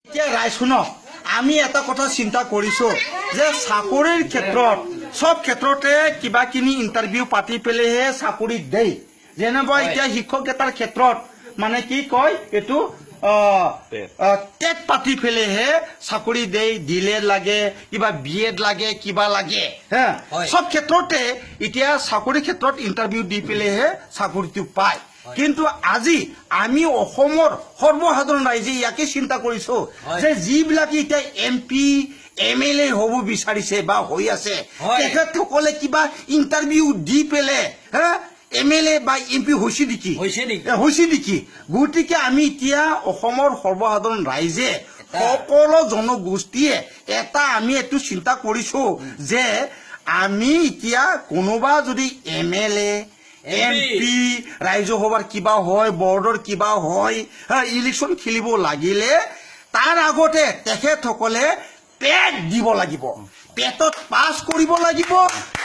এতিয়া ৰাইজ শুনক, আমি এটা কথা চিন্তা কৰিছো যে চাকৰিৰ ক্ষেত্ৰত চব ক্ষেত্ৰতে কিবা কিনি ইণ্টাৰভিউ পাতি পেলাইহে চাকৰি দেই। যেনিবা এতিয়া শিক্ষক এটাৰ ক্ষেত্ৰত মানে কি কয় এইটো টেট পাতি পেলাইহে চাকৰি দেই, ডিলেড লাগে, কিবা বি এড লাগে, কিবা লাগে হা। চব ক্ষেত্ৰতে এতিয়া চাকৰিৰ ক্ষেত্ৰত ইণ্টাৰভিউ দি পেলাইহে চাকৰিটো পায়। কিন্তু আজি আমি অসমৰ সৰ্বসাধাৰণ ৰাইজে ইয়াকে চিন্তা কৰিছো যে যিবিলাকে এতিয়া এমপি, এমএলএ হ'ব বিচাৰিছে বা হৈ আছে, তেখেতসকলে কিবা ইণ্টাৰভিউ দি পেলাই হা এমএলএ বা এমপি হৈছে নেকি? হৈছে নেকি? হৈছে নেকি? গতিকে আমি এতিয়া অসমৰ সৰ্বসাধাৰণ ৰাইজে, সকলো জনগোষ্ঠীয়ে এটা আমি এইটো চিন্তা কৰিছো যে আমি এতিয়া কোনোবা যদি এমএলএ, এমপি, ৰাজ্যসভাৰ কিবা হয়, বৰ্ডৰ কিবা হয়, ইলেকশ্যন খেলিব লাগিলে তাৰ আগতে তেখেতসকলে টেট দিব লাগিব, টেটত পাছ কৰিব লাগিব।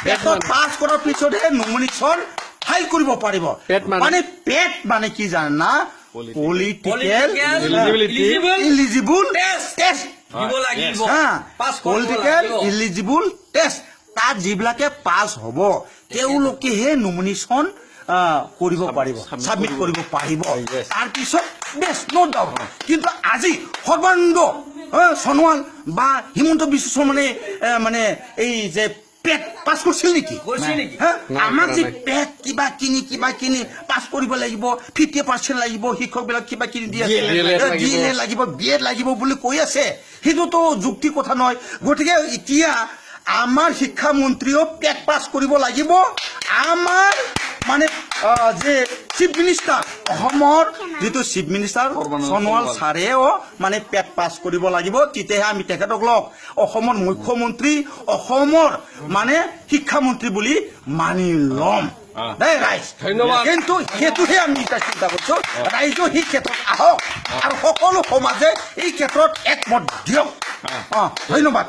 টেটত পাছ কৰাৰ পিছতহে নমিনেশ্যন ফাইল কৰিব পাৰিব। পেট মানে? মানে পেট মানে কি জানা? Political Eligibility. Eligible Test. Test দিব লাগিব, পাছ কৰিব পলিটিকেল লাগিব। Eligible test. তাত যিবিলাকে পাছ হ'ব, তেওঁলোকেহে নমিনেশ্যন কৰিব পাৰিব, ছাবমিট কৰিব পাৰিব। তাৰপিছত বেছ, ন' ডাউট। কিন্তু আজি সৰ্বানন্দ সোণোৱাল বা হিমন্ত বিশ্ব শৰ্মানে মানে এই যে পেট পাছ কৰিছিল নেকি? কৰিছিল নেকি? হা? নাই, আমাক কৰা যে নাই। পেট কিবা কিনি কিবা কিনি পাছ কৰিব লাগিব, 50% লাগিব, শিক্ষকবিলাক কিবা কিনি দি আছে, DLED লাগিব। ডি এল এড লাগিব, বি এড লাগিব বুলি কৈ আছে, সেইটোতো যুক্তি কথা নহয়। গতিকে এতিয়া আমাৰ শিক্ষামন্ত্ৰীও টেট পাছ কৰিব লাগিব। আমাৰ মানে যে চিফ মিনিষ্টাৰ, অসমৰ যিটো চিফ মিনিষ্টাৰ সৰ্বানন্দ সোণোৱাল সোণোৱাল। ছাৰেও মানে টেট পাছ কৰিব লাগিব। তেতিয়াহে আমি তেখেতসকলক অসমৰ মুখ্যমন্ত্ৰী, অসমৰ মানে শিক্ষামন্ত্ৰী বুলি মানি ল'ম দেই ৰাইজ। ধন্যবাদ। কিন্তু সেইটোহে আমি এতিয়া চিন্তা কৰিছো। ৰাইজো সেই ক্ষেত্ৰত আহক আৰু সকলো সমাজে এই ক্ষেত্ৰত একমত দিয়ক। ধন্যবাদ।